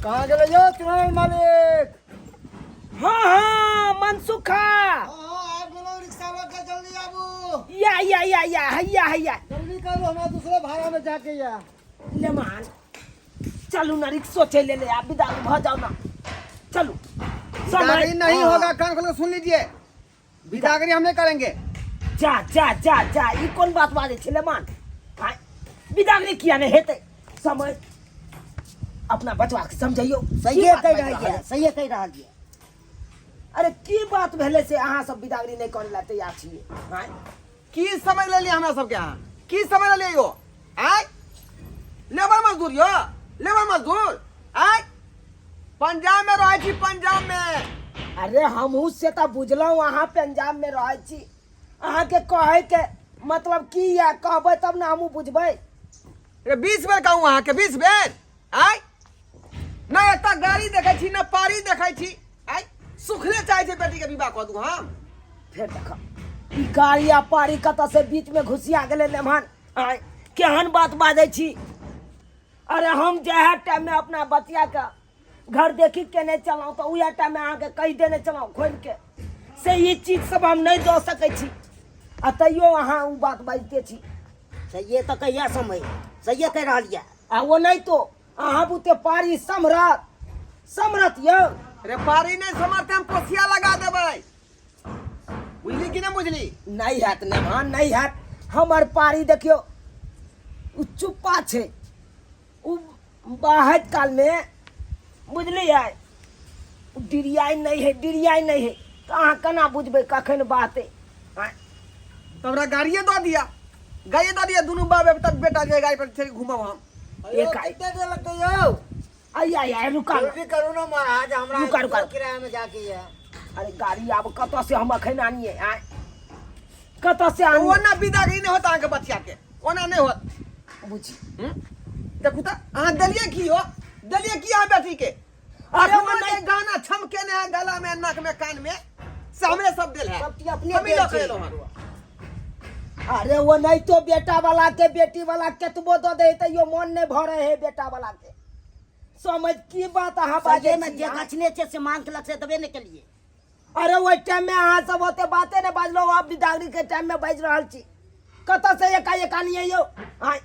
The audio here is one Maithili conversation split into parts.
कहाँ गेलै यौ किराना मालिक? हाँ हाँ मनसुखा। हाँ, आबि गेलहुँ रिक्शा लऽ के, जल्दी आबू। या या या या, हैया हैया। जल्दी करू, हमरा दूसरे भाड़ा में जाके या। ले मान, चलू ना, रिक्शो चलि एलै, आब विदा भऽ जाउ ना, चलू। बिदागरी नहीं होगा, कान खोल के सुन लीजिए, बिदागरी हम नहीं करेंगे। जा जा जा जा, ई कोन बात बाजै छै लेमान? आँय, बिदागरी किया नहि हेतै? समय अपना बचवा के समझैयौ। सहिए की बात कहि बाजि रहल रहल यऽ, सहिए कहि रहल यऽ। अरे की बात भेलै से अहाँ सब बिदागरी नहि करै लए तैयार छियै? आँय, की समझ लेलियै हमरा सबके अहाँ? की समझ लेलियै यौ? आँय, लेबर मजदूर यौ, लेबर मजदूर। आँय, पंजाब में रहै छी, पंजाब में। अरे हमहूँ से तऽ बुझलहुँ अहाँ पंजाब में रहै छी। अहाँके कहैके मतलब की यऽ, कहबै तब ने हमहूँ बुझबै। रे 20 बेर कहूँ अहाँके, 20 बेर। आँय, नहि एतऽ गाड़ी देखै छी, न पारी देखै छी। आँय, सुखले चाहै छै बेटीके विवाह कऽ दू हम। फेर देख, ई गाड़ी आ पारी कतऽ से बीच में घुसिया गेलै मेहमान? आँय, केहन बात बाजै छी? अरे हम जएह टाइम में अपना बचिया के घर देखी केने चलहुँ तऽ उएह टाइम में अहाँके कहि देने चलहुँ खोलि के से ई चीज सब हम नहि दऽ सकै छी, आ तैयो अहाँ ओ बात बाजिते छी। सहिए तऽ कहिया समय सहिए कहि रहल यऽ। आ ओ नहि तो अहाँ बुते पारी सम्हरत? सम्हरत यौ? रे पारी नहि सम्हरतै, हम पोसिया लगा देबै, बुझली कि नहि बुझली? नहि हैत नेमान, नहि हैत। हमर पारी देखियौ, ओ चुप्पा छै, ओ बाहैत कालमे बुझलियै ओ डिरियाइ नहि है, डिरियाइ नहि है, तऽ अहाँ केना बुझबै कखन बाहतै? आँय? तऽ हमरा गाड़िए दऽ दिअ, गाड़िए दऽ दिअ, दुनू बाप तब बेटा जे गाड़ी पर चढ़ि घूमब हम। एक कते देर लगतै यौ? आइ आइ आइ, रुका ना। जल्दी करू ना महाराज, हमरा रुका, रुका। किराया में जाके है। अरे गाड़ी आब कतऽ से हम अखन आनिए? आँय, कतऽ से आनिए? ओना विदागरी नहि होत अहाँके बचिया के, ओना नहि होत। बुझी। देखू तऽ अहाँ देलियै की हो, देलियै की अहाँ बेटी के? अरे अखनो ओ जे नहि गाना छमकेने है गला में, नाक में, कान में, से हमरे सब देल है। सब चीज अपने हमही देल लऽ के छै। एलहुँ हन। अरे वो नहीं तो बेटा वाला के बेटी वाला केतबो दऽ दे तैयो मन नहीं भरे है बेटा वाला के। समझ की बात अहाँ बाजै सहिए में छी, जे अहाँ? गछने छै से मांग केलक से देबे नहि केलियै। अरे ओहि टाइम में अहाँ सब ओते बाते नहीं बाजलहुँ, आब बिदागरी के टाइम में बाजि रहल छी। कतऽ से एकाएक आनियै यौ? आँय?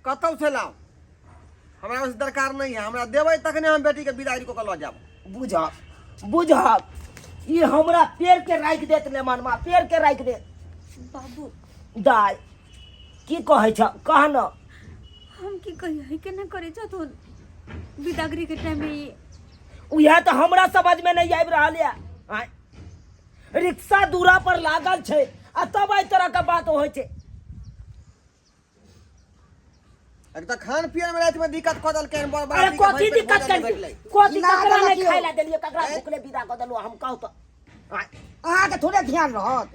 कतौ से लाउ, हमरा ओहिसँ दरकार नहीं है। हमरा देबै तखने हम बेटीके बिदागरी कऽ के लऽ जायब। बुझब बुझब, ई हमरा पेड़ के राखि देत ने मनमा, पेड़ के राखि देत। बाबू। दाय, की कहै छ, कह न। हम की कहियै, केना करै छथुन बिदागरी के टाइम में ई? उएह तऽ हमरा समझ में नहीं आबि रहल यऽ। आँय, रिक्शा दूरा पर लागल छै आ तब एहि तरह के बात होइ छै। एक तऽ खान पियन में राति में दिक्कत कऽ देलकै हन, बड़ अरे बाराती के कथी भरि पेट दिक्कत भोजन नहि केलकै? भेटलै। कथी ना ककरा नहि देलक खाय लए देलियै, ककरा ऐं? भुखले विदा कऽ देलहुँ हम, कहू तऽ? आँय, अहाँके थोड़े ध्यान रहत,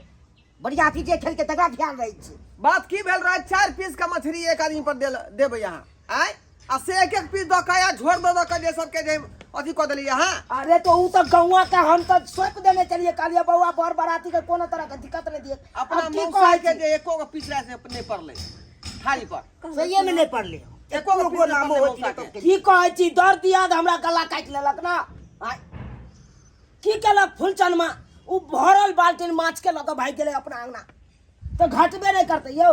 बरियाती जे खेलकै तकरा ध्यान रहै छै। बात की भेल रहै, 4 पीस के मछली एक आदमी पर देबै अहाँ, आँय, आ से एक एक पीस दऽ के आ झोर दऽ दऽ के जे सबके जे अथी कऽ देलियै अहाँ। अरे तो ऊ तऽ गौआ के हम तऽ सौंप देने चलिए, कहलिए बौआ बर बराती के कोनो तरह के दिक्कत नहीं दिए। अपना अब की मौसा कहै के छी? जे एको गो पीस लए से नहि पड़लै थाली पर। सहिए में नहीं पड़लै। एको गो एको पीस गो नहि नामो पड़लै होइत मौसा रहै के। तब की कहै छी, दर्द दियाद हमरा गला काटि लेलक ना। आँय, की केलक फुलचनमा, उ भरल बाल्टीन माछ के लऽ कऽ भागि गेलै अपना अंगना, तऽ घटबे नहि करतै यौ।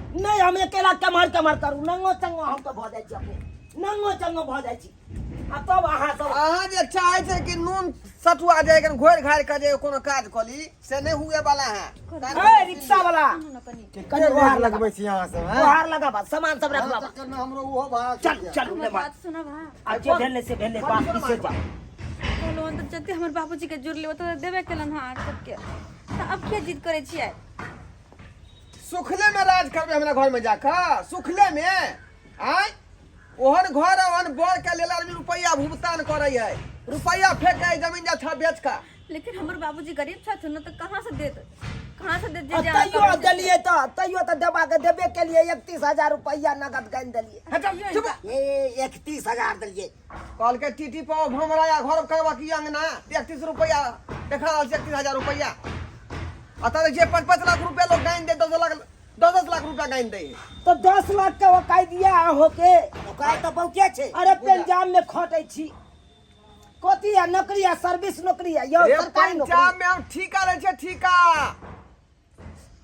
नहि हम अकेला केम्हर केम्हर करू, नंगो चंगो हम तऽ भऽ जाइ छी, अपने नंगो चंगो भऽ जाइ छी, आ तब अहाँ सब अहाँ जे चाहै छै कि नून सतुआ जे कनि घोरि घारि कऽ जे कोनो काज कऽ ली, से नहि हुए वाला है। ए रिक्शा वाला, सुनू ने कनी। कनि ओहार लगा, लगबै छी अहाँ सब? हैं? ओहार लगा, सामान सब रखबा। चक्कर में हमरो ओहो भाड़ा चल छूटि चलू हमर ले बात बात सुनब? हाँ। आ जे भेलै से भेलै, बात बिसरि जाउ। कहलहुँ हन तऽ जते हमर बाबूजी के जुड़ले ओतऽ तऽ देबे केलनि हँ अहाँ सबके, तऽ आब किया जिद करै छियै? सुखले में राज करबै हमरा घर में जाकऽ सुखले में? आँय, ओहन घर ओहन बर के लेल आदमी रुपैआ भुगतान करै है, रुपैआ फेंक है जमीन जथा बेच कऽ। लेकिन हमर बाबूजी गरीब छथुन ने, तऽ कहाँ से देत, कहाँ से देत जे आ जे अहाँ तैयो करै छियै? देलियै तऽ तैयो तऽ देबा के देबे केलियै, 31,000 रुपैआ नगद गानि देलियै। हट, चुप। ए 31,000 देलियै। कहलकै टीटी पर भमरा घर करबा की अंगना, 31 रुपैआ देखा रहल छै, 31,000 रुपैआ। आ तब जे 5-5 लाख रुपया लोग गानि दे, 10 लाख, 10-10 लाख रुपया गानि दे। तऽ 10 लाख के ओकाइ दिया अहोके। ओकरा तऽ बहुते छै। अरे पंजाब में खटै छी, कथी है नौकरी है, सर्विस नौकरी है यौ, रे सरकारी पंजाब नौकरी। में हम ठीका लै छियै, ठीका।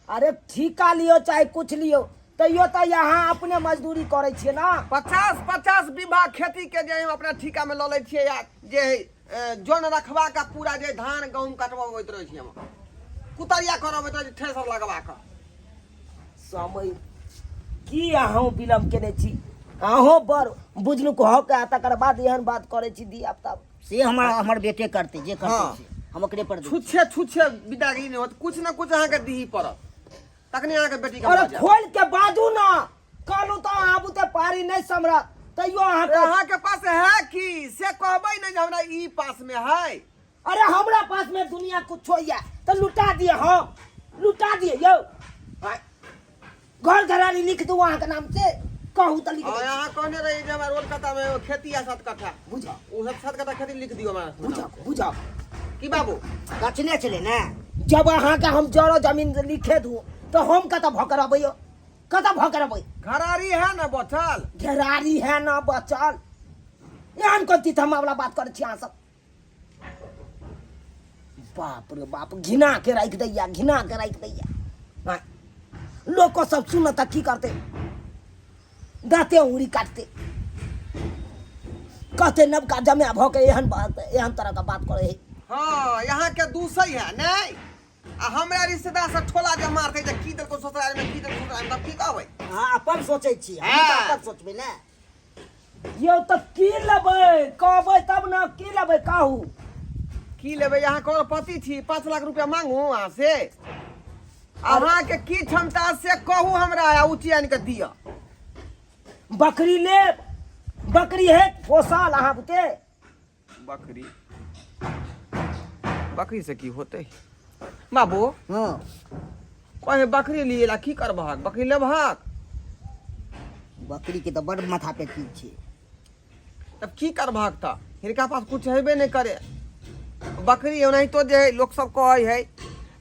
अरे ठीका लियो चाहे कुछ लियो, तैयो तऽ यहाँ अपने मजदूरी करै छियै ना। 50-50 बीघा खेती के जे हम अपना ठीका में लऽ लै छियै, या जे है, जन रखबा का पूरा जे धान गहूम कटबबैत रहै छियै, हम कुतरिया करबैत रहै छी, थ्रेसर लगवा कऽ। समय की अहूँ विलम्ब केने छी, अहूँ बड़ बुझनुक हो के आ तकर बाद एहन बात करै छी धिया पुता। से हमरा हमर बेटे करतै जे करतै। हाँ। से हम ओकरे पर देबै। छुच्छे छुच्छे विदागरी नहि होत, कुछ न कुछ अहाँके दिही पड़त तखने अहाँके बेटी के अरे मजा। खोल के बाजू ना, कहलू तऽ अहाँ बुते पारी नहि सम्हरत, तैयो अहाँ अरे अहाँके पास है की से कहबै नहि जे हमरा ई पास में है। अरे हमरा पास में दुनिया कुछो या तऽ लुटा दिए, हम लुटा दिए यौ। आँय, घर घरारी लिख दू अहाँके नाम से, कहू तऽ लिख हाँ, दै छी। अहाँ कहने रही जे हमरा रोड कता में खेती है 7 कट्ठा। बुझा ओ सब 7 कट्ठा खेती लिख दियौ हमरा। बुझा बुझा। की बाबू गछने छलै ने? जब अहाँके हम जरो जमीन लिखे दू तऽ हम कतऽ भऽ के रहबै यौ, कतऽ भऽ के रहबै? घरारी है ना बचल? घेरारी है ना बचल। एहन कोन तीथ वाला बात करै छी अहाँ सब? बाप रे बाप, घिना के राखि दैया, घिना के राखि दैया। आँय, लोको सब सुनत तऽ की करतै? दाँते उंगरी काटतै, कहते नवका जमा भऽ के एहन बात, एहन तरह के बात करै है। हाँ, यहाँ के दूसै है नहीं, आ हमरा रिश्तेदार सब ठोला जे मारतै जे की देलको ससुराल में, की देलको ससुराल में, तब की कहबै? हाँ, अपन सोचै छी हम तऽ। हाँ। अपन सोचबै ने यौ, तऽ की लेबै कहबै तब ने, की लेबै कहू? की लेबै? अहाँ करोड़पति छी, 5 लाख रुपया मांगू अहाँ से? अहाँके की क्षमता से कहू हमरा, आ ऊँची आनि कऽ दिअ। बकरी लेब? बकरी है पोसल अहाँ बुते? बकरी, बकरी से की होतै बाबू? हँ। कहे बकरी लिए ला की करबहक? बकरी लेबहक? बकरी के तऽ बड़ माथा पे चीज छै। तब की करबहक? तऽ हिनका पास कुछ हेबे नहि करे। बकरी ओनाहितो जे है, लोक सब कहै है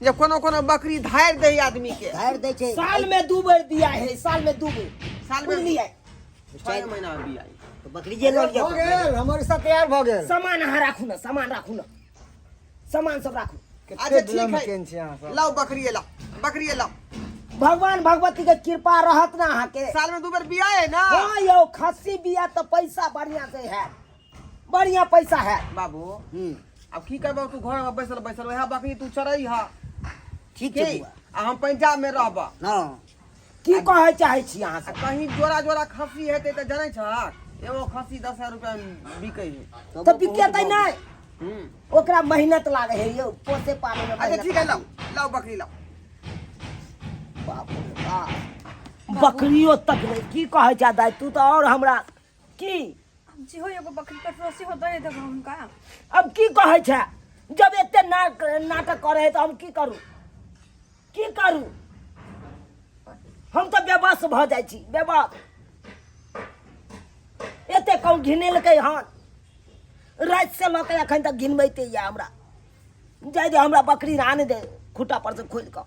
जे कोनो कोनो बकरी धारि दै है आदमी के। धारि दै छै। साल में 2 बेर दिया है, साल में 2 बेर। साल में? बुझलियै? 6 महीना में बियाइ। तऽ बकरी जे लऽ लिअ। भऽ गेल, हमर हिस्सा तैयार भऽ गेल। सामान अहाँ राखू ने, सामान राखू ने, सामान सब राखू। अच्छा कते ठीक विलम्ब है। केने छी अहाँ सब? लाउ बकरी, लाउ बकरी, लाउ। भगवान भगवती के कृपा रहत ना अहाँके। साल में 2 बेर बियाह है ना? हाँ यौ, खस्सी बिया तऽ पैसा बढ़िया से है, बढ़िया पैसा है। बाबू। हूँ। अब की करबह तू घर में बैसल बैसल? वएह बकरी तू चरई हा। ठीक छै। की बौआ। आ हम पंजाब में रहब। हँ। की कहै चाहै छी अहाँ आ सब? कहीं जोड़ा जोड़ा खस्सी हेतै तऽ जनै छहक, एगो खस्सी 10,000 रुपया में बिकै है। तऽ बिकेतै नहि। हम्म। ओकरा मेहनत लागै है यौ, पोसे पाले में अच्छा मेहनत। ठीक है, लाउ लाउ बकरी लाउ। बाप रे बाप, बकरियो तक नहि। की कहै छै दाइ तू तऽ और हमरा की? अब जे हो, एगो बकरी कटरोसी हो दे देबै हुनका। अब की कहै छै? जब एते नाटक करै है तऽ हम की करू, की करू? हम तऽ बेबस भऽ जाइ छी, बेबस। एते कहूँ घिनेलकै हन, राति से लऽ के एखन तक घिनबैते यऽ हमरा। जाय दे हमरा, बकरी आन दे खूटा पर से खोलि कऽ।